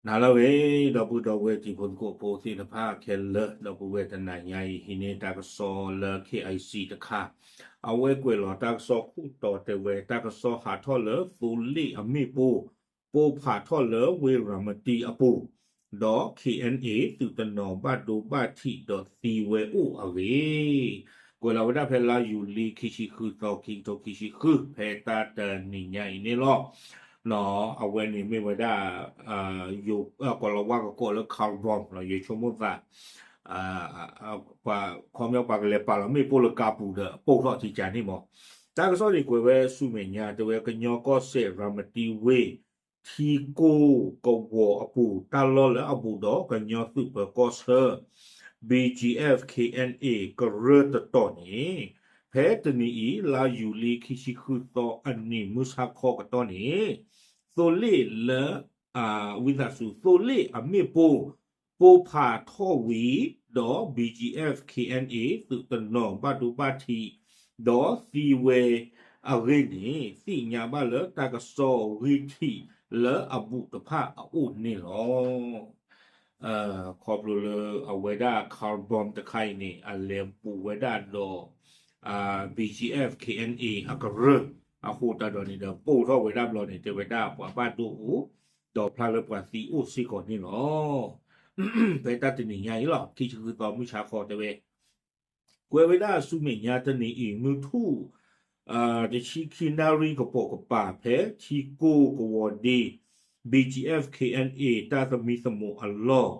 နၤလၢအဂ့ၤ ဒီပုၢ်ဒီဝဲၢ်တံၤဖိသကိးဖိသ့ၣ်တဖၣ်ခဲလၢာ် ဒီပုၢ်ဝဲၢ်တနၤညါအံၤ ဟံးန့ၢ်တၢ်ကစီၣ်လၢ K I C တခါ, အဝဲကွဲးလီၤတၢ်ကစီၣ်ခိၣ်တီတဲဝဲ တၢ်ကစီၣ်ဟးထီၣ်လၢသိလ့ၣ်အမ့ၣ်ပိၢ် ပိၢ်ဖးထီၣ်လၢဝ့ၢ်ရၤမတံအပူၤ, ဒီး K N A သုးတနီၤဘၣ်ဒိဘၣ်ထံးဒီးသံဝဲအိၣ်အဂ့ၢ်, ကွဲးလီၤဝဲဒၣ်ဖဲလါယူၤလံခံဆံဃုသီ ခံကထိခံဆံဃု ဖဲတၢ်တနံၤညါအံၤန့ၣ်လီၤ. အဝဲန့ၣ်မ့ၢ်ဝဲဒၣ် ယိၤ ကီၢ်လီၤဝါကကိးလၢ car bomb လီၤ ယဆိကမိၣ်သး ခီပညီပှၤကလဲၤပာ်လီၤမ့ၣ်ပိၢ်လၢကါပူၤဒီး ပိၢ်ထီၣ်ထံကၢန့ၣ်မး, တၢ်ကစီၣ်န့ၣ်ကွဲးဝဲဆူမဲာ်ညါ တဲဝဲကညီကီၢ်စဲၣ်ရၤမတံဝ့ၢ် ထံကိၢ်ကဝီၤအပူၤ တၢ်လီၢ်လၢအဘူးဒီးကညီသုးပၢၤကီၢ်ဆၢ B G F K N A ကရၢတတီၤန့ၣ် ဖဲတနံၤအံၤ လါယူၤလံခံဆံဃုသီအနံၤမုၢ်ဆါခီကတီၢ်န့ၣ် သိလ့ၣ်လၢ ဝံသးစူၤ သိလ့ၣ်အမ့ၣ်ပိၢ် ပိၢ်ဖးထီၣ်ဝံၤ ဒီး B G F K N A သုးတနီၤဘၣ်ဒိဘၣ်ထံး ဒီးသံဝဲအဂ့ၢ်န့ၣ် သ့ၣ်ညါဘၣ်လၢတၢ်ကစီၣ်ဂံၢ်ထံးလၢအဘူးတဖၣ်အအိၣ်န့ၣ်လီၤ. ခီဖျိလၢအဝဲဒၣ် car bomb တခါအံၤန့ၣ် အလဲၤဘူးဝဲဒၣ်ဒီး B G F K N A အကရၢ အဃိသတးဒီးန့ၣ်ဒီး ပိၢ်ထီၣ်ဝဲဒၣ်ဘျီန့ၣ် တဲဝဲဒၣ်ပှၤဘၣ်ဒိအိၣ် ဒီးဖျါလၢပှၤသံအိၣ်စ့ၢ်ကီးန့ၣ်လီၤ. ဖဲတၢ်တနံၤညါအံၤလီၤ ခံဆံဃုသီမုၢ်ဆါခီတဲဝဲ ကွဲးဝဲဒၣ်ဆူမဲာ်ညါတနံၤအံၤ မုၢ်ထူၣ် တဆံခံနၣ်ရံၣ်ကပိာ်ကပၤ ဖဲထံကိၢ်ကဝီၤဒ့ B G F K N A တၢ်သမံသမိးအလီၢ်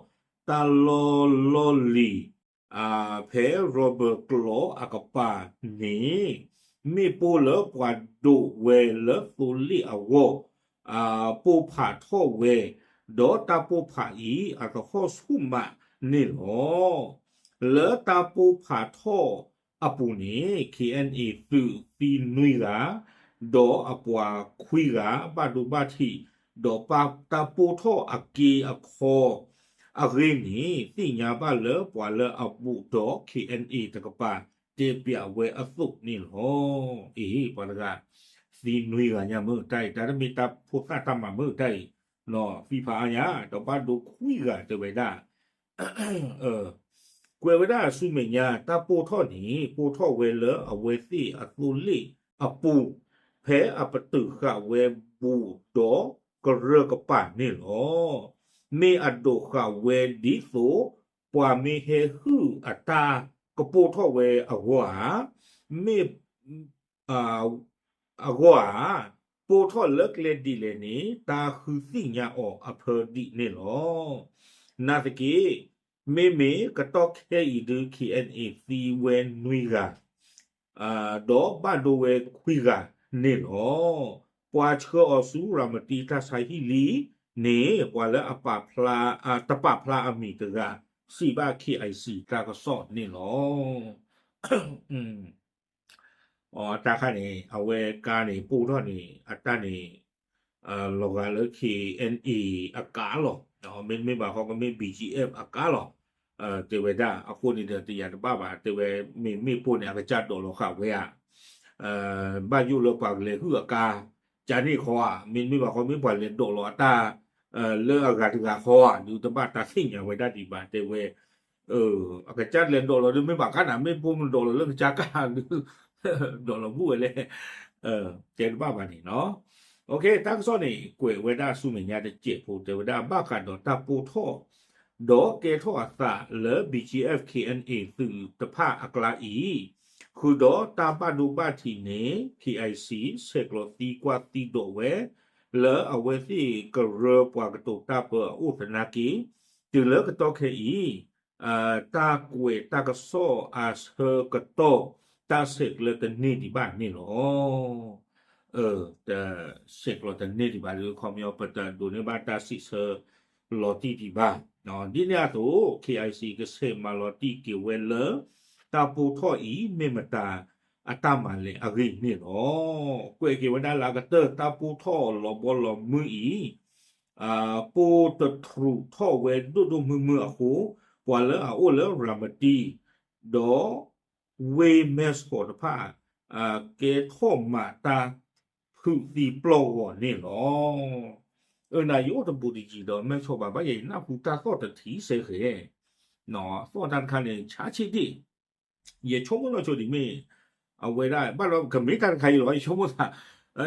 တၢ်လီၢ်လီၢ်လံၤ ဖဲ rubber ကျိးအကပၤန့ၣ် မ့ၣ်ပိၢ်လၢပှၤဒိးဝဲလၢသိလ့ၣ်အဂီၢ် ပိၢ်ဖးထီၣ်ဝဲ ဒီးတၢ်ပိၢ်ဖးအံၤ အသဟီၣ်ဆူၣ်မးန့ၣ်လီၤ. လၢတၢ်ပိၢ်ဖးထီၣ်အပူၤန့ၣ် K N A သုးသံနွံဂၤ ဒီးအပှၤခွံဂၤ ဘၣ်ဒိဘၣ်ထံး ဒီးတၢ်ပိၢ်ထီၣ်အက့အခီအဂ့ၢ်န့ၣ် သ့ၣ်ညါဘၣ်လၢပှၤလၢအဘူးဒီး K N A တကပၤ တဲပျးဝဲအသိးန့ၣ်လီၤ. အ့ ပှၤတဂၤ သံနွံဂၤညါမုၢ်တၢ်အံၤ တၢ်တမ့ၢ်တၢ်ဖိသၣ်တၢ်မၤမုၢ်တၢ်အံၤ သံဖးအါညါ ဒီးဘၣ်ဒိခွံဂၤတဲဝဲဒၣ် ကွဲးဝဲဒၣ်ဆူမဲာ်ညါ တၢ်ပိၢ်ထီၣ်န့ၣ် ပိၢ်ထီၣ်ဝဲလၢအဝဲသ့ၣ်အသိလ့ၣ်အပူၤ ဖဲအပတုာ်ဃာ်ဝဲဘူးဒီးကရၢကပၤန့ၣ်လီၤ. မ့ၢ်အဒိးဃာ်ဝဲဒ်သိး ပှၤမ့ၢ်ဟဲဟုၣ်အတၢ်ကပိၢ်ထီၣ်ဝဲအဂီၢ်ဧါ, မ့ၢ် အဂီၢ်ဧါ, ပိၢ်ထီၣ်လၢကျဲဒ်လဲၣ်န့ၣ် တၢ်ဃုသ့ၣ်ညါအီၤအဖၢဒံးန့ၣ်လီၤ. နာ်သက့ မ့မ့ၢ်ကတီၢ်ခဲအံၤဒု K N A သံဝဲနွံဂၤ ဒီးဘၣ်ဒိဝဲခွံဂၤန့ၣ်လီၤ. ပှၤဆှၢအီၤဆူရၤမတံတၢ်ဆါဟံၣ်လံန့ၣ် ပှၤလၢအပာ်ဖျါ တပာ်ဖျါအမံၤတဂၤ စံးဘၣ် K I C တၢ်ကစီၣ်န့ၣ်လီၤ. အတၢ်ခါန့ၣ် အဝဲကါန့ၣ် ပိၢ်ထီၣ်န့ၣ် အတၢ်န့ၣ် လီၤဂာ်လၢ K N A အကါလီၤ. မ့တမ့ၢ်ဘၣ်ဃီကမ့ၢ် B G F အကါလီၤ. တဲဝဲဒၣ် အဃိန့ၣ်ဒီး တယာ်တဘၣ်ဘၣ် တဲဝဲ မ့ၢ်မ့ၣ်ပိၢ်န့ၣ် အကစၢ်ဒိးလီၤဃာ်ဝဲဧါ ဘၣ်ယိၣ်လၢပှၤကလဲၤဟုၣ်အကါ ကန့ၣ်ခီဧါ, မ့တမ့ၢ်ဘၣ်ဃီ မ့ၢ်ပှၤလဲၤဒိးလီၤအတၢ် လၢအဂၤတဂၤခီဧါ ဒုးတဘၣ်တၢ်သ့ၣ်ညါဝဲဒၣ်ဒံးဘၣ် တဲဝဲ အကစၢ်လဲၤဒိးလီၤဒုး မ့ၢ်ဘၣ်ခါန့ၣ် မ့ၣ်ပိၢ်မ့ၢ်ဒိးလီၤလၢကစၢ်ကါဒုး ဒိးလီၤဘူၣ်ဝဲလဲၣ် တဲတဘၣ်ဘၣ်န့ၣ်နီၤ. တၢ်ကစီၣ်န့ၣ် ကွဲးဝဲဒၣ်ဆူမဲာ်ညါတစဲးဖိ တဲဝဲဒၣ် ဘၣ်ဃးဒီးတၢ်ပိၢ်ထီၣ် ဒီးကဲထီၣ်အသးလၢ B G F K N A သုးတဖၣ်အကျါအံၤ ဃုာ်ဒီးတၢ်ဘၣ်ဒိဘၣ်ထံးန့ၣ် K I C ဆဲးကျိးသံကွၢ်သံဒိးဝဲ လၢအဝဲသ့ၣ်ကရၢပှၤကတိၤတၢ်ပၢအအိၣ်သနာ်က့ တုၤလၢကတီၢ်ခဲအံၤ တၢ်ကွဲးတၢ်ကစီၣ်အဆၢကတီၢ် တၢ်ဆဲးကျိးတန့ၢ်ဒံးဘၣ်န့ၣ်လီၤ. တဆဲးကျိးတန့ၢ်ဒံးဘၣ်ဒီး ခီပညီ ပတဒိးန့ၢ်ဘၣ်တၢ်စံးဆၢလီၤတံၢ်ဒံးဘၣ်. ဒ်န့ၣ်အသိး K I C ကဆဲးမၤလီၤတံၢ်က့ၤဝဲလၢ တၢ်ပိၢ်ထီၣ်အံၤ မ့ၢ်မတၤအတၢ်မၤလဲၣ်အဂ့ၢ်န့ၣ်လီၤ. ကွဲးက့ၤဝဲဒၣ်လၢအကတၢၢ် တၢ်ပိၢ်ထီၣ်လီၤဘီလီၤမုၢ်အံၤ ပိၢ်တထြူးထီၣ်ဝဲဒိၣ်ဒိၣ်မုၢ်မုၢ်အဃိ ပှၤလၢအအိၣ်လၢရၤမတံ ဒီး ဝ့ၢ်မဲၢ်ဆီးတဖၣ် ကဲထီၣ်မၤတၢ်ဖုးသံပျီၢ်ဂီၤန့ၣ်လီၤ. အၢ နယအိၣ်တဘူးတယံၤဒီး မဲဆီးဘၣ်ဘၣ်ယဲ ယနၢ်ဟူတၢ်သီၣ်တထံၣ်စဲဃဲၤ, သီၣ်တၢ်တခါန့ၣ် ဆါဆံးဒ့ၣ်, ယဆိကမိၣ်နီၢ်ဆိဒ်မ့ၢ် အဝဲဒၣ် ဘၣ်ဒီးကမ့ၢ်တၢ်တခါအံၤလီၤ ယဆိကမိၣ်သး,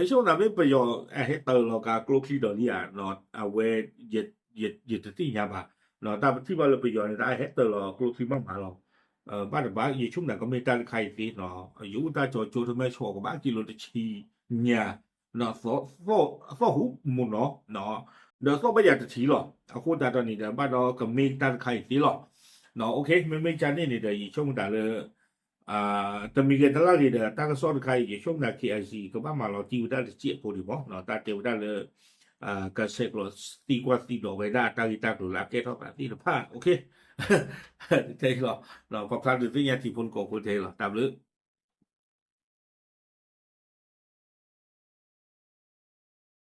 ယဆိကမိၣ်သးမ့ၢ်ပယီၤအဟဲတၢၤလီၤက့ၤကျိချံဒီးလံဧါ, အဝဲ ယတသ့ၣ်ညါဘၣ်, တၢ်ပထံၣ်ဘၣ်လၢပယီၤန့ၣ် တၢ်ဟဲတၢၤလီၤကျိချံမးမးလီၤ, ဘၣ်တဘၣ် ယဆိကမိၣ်သးကမ့ၢ်တၢ်တခါအံၤသ့နီၤ, ယအိၣ်တၢ်ကၠီကၠိတမဲဆီးကဘၣ်ကံလိတဆံညါ သီၣ်ဟူမူနီၤ, ဒီးသီၣ်ဘၣ်ယၤတထံၣ်လီၤ, အဃိသတးဒီးန့ၣ်ဒီး ဘၣ်ဒီးကမ့ၢ်တၢ်တခါအံၤသ့လီၤ, မ့မ့ၢ်ကန့ၣ်န့ၣ်ဒီး ယဆိကမိၣ်သးလၢ တမံၤဂ့ၤတလါဂ့ၤဒီး တၢ်ကစီၣ်တခါအံၤ ယဆိကမိၣ်သး KIC ကဘၣ်မၤလီၤတံၢ်ဝဲဒၣ်တစဲးဖိဒံးမး, တၢ်တဲဝဲဒၣ်လၢ ကဆဲးကျိးသံကွၢ်သံဒိးဝဲဒၣ်တၢ်ဂ့ၢ်တၢ်ကျိၤလၢအကဲထီၣ်သးသ့ၣ်တဖၣ်, ထဲအံၤလီၤ, ပဖျါဒုးသ့ၣ်ညါထံဖိကီၢ်ဖိထဲအံၤလီၤ, တၢ်ဘျုး